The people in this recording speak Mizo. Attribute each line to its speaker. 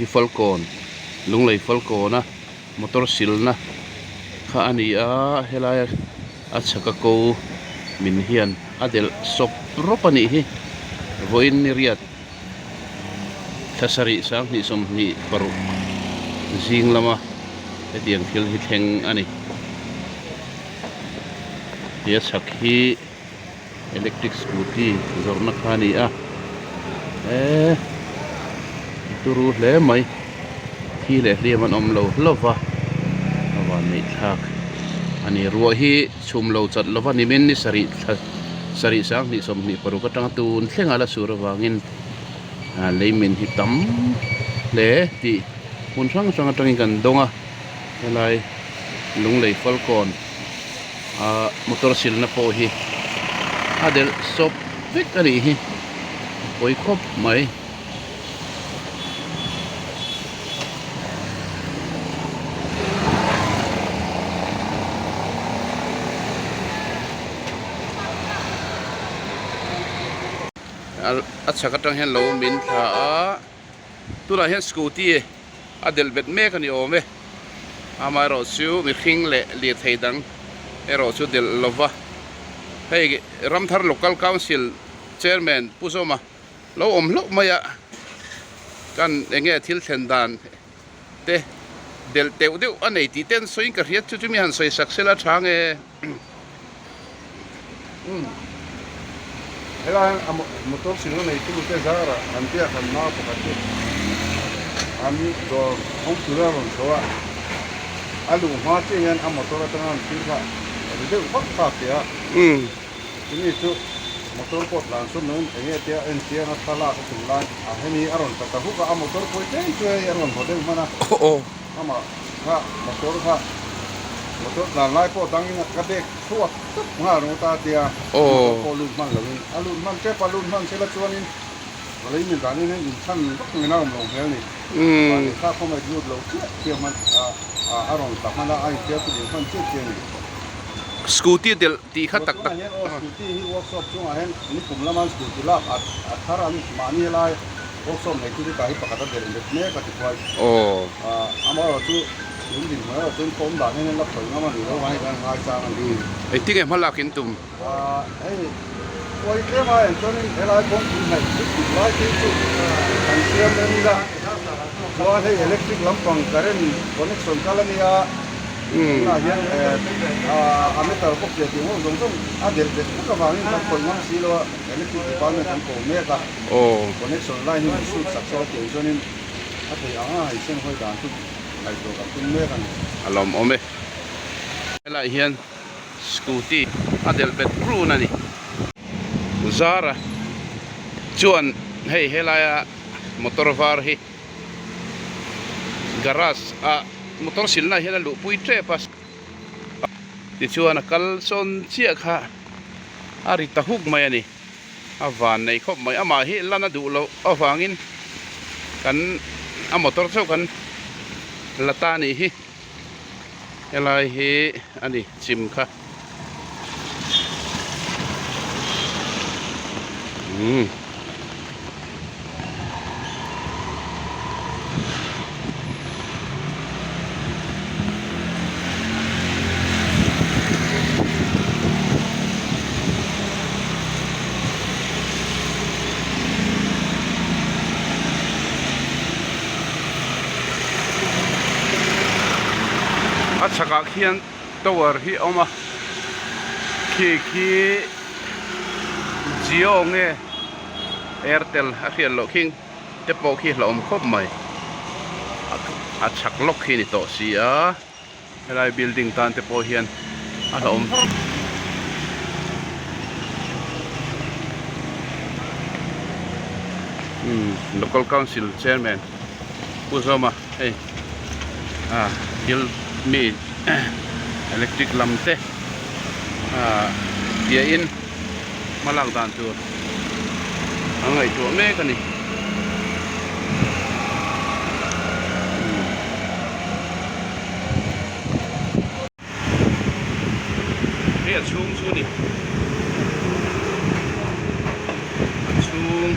Speaker 1: hi Falkawn Lunglei Falkawna motor silna kha a ni a helai a chhaka ko min hian a delh sawp rawp a nih hi vawiin ni riat thla sarih sanghnih 26 zing lama hetiang thil hi thleng a ni he a chhak hi. Electric scooty zawrhna kha a ni a eee turu hle mai thi leh hliam an awm lo hlauh va a van neih thlak a ni ruah hi chhum lo chat lova nimin ni sarih thla sarih 20 26 atanga tun thleng a la sur avangin ah lei min hi tam hle tih hmun hrang hrang atangin kan dawng a helai Lunglei Falkawn. Ahh motor silna pawh hi a delh sawp vek a nih hi a pawi khawp mai. A chhak atang hian lo min thla a tunah hian scooty a delh bet mek a ni awm e. Amaherawh chu mihring leh lirthei dang erawh chu delh lo va. Hei Ramthar Local Council Chairman Pu Zawma lo awm hlauh mai a, kan eng nge thil thlen dan te delh teuh deuh a nei tih te an sawiin ka hriat chu chumi han sawi sak sela tha nge.
Speaker 2: Helai a motor silna neitute zarah an biak han nau pakhat chu an dawr hawng tur a rawn chho a, a luh hma chiah hian a motor atanga an thil kha ri deuh vak phak teh a, chumi chu motor pawh tlan sawn loin eng nge tia en chiang a thlalak a tum lai a hemi a rawn tla ta huk a, a motor pawi tlem chu hei a rawn haw deuh hman a. Amah kha motor kha motor tlan lai pawh dangin ka bag chhuak tawp nghal ringawt a tia motor pawh lut hman loin a lut hman tep a lut hman sela chuanin ka lei min danin hian inchhan vak ngei na awm lo hmel ni mahni kha khawmait lut lo chiah chiah hman a rawn tla hman a a infiam chu ding hman chiah chiah a ni.
Speaker 1: Scooty delh tih kha tak tak.
Speaker 2: Tunah hian aw scooty hi workshop chungah hian nikum lama scooty lak a thar an mahni lai. Workshop nei chu tah hi pakhat a delh bet mek a ti khuai. Amaherawh chu tun dinhmun erawh chuan kawm dan hian la khawi ngam a ni lo a, hei kan ngai chang a ni.
Speaker 1: Engtin nge hma lak in tum?
Speaker 2: Hei khuai tlem a en chuanin helai kawngpui hnaih zut zut lai phei chu kan siam rem ila. Chuan hei electric lampang current connection kal a nia. Tunah hian a meter bawk leh tih ngawt zawng zawng a delh bet vek avangin kan khawih ngam si lo a, electric department kan ko mek a. Connection line hi min sut sak sela tiang chuanin a theih ang a hei sen hawi dan chu ngaihtuah kan tum mek a ni.
Speaker 1: A lawmawm e. Helaiah hian scooty a delh bet run a ni. Zara chuan hei helaia motor var hi garage ah motor silna ah hian a luhpui tep a tichuan a kal sawn chiah kha a ri ta huk mai a ni. A van nei khawp mai amah hi lan a duh loh avangin kan a motor chauh kan la ta a nih hi helai hi a ni chim kha umm. A chhakah khian tower hi a awm a khi khi Jio nge Airtel a hriat loh khing te pawh khi hlauhawm khawp mai a chhak lawk khi a ni tawh si a helai building tan te pawh hian a hlauhawm umm local council chairman Pu Zawma hei ah thil mi electric lam te ah piahin hma lak dan tur an ngaihtuah mek a ni. Hei a chhung chu a ni a chhung.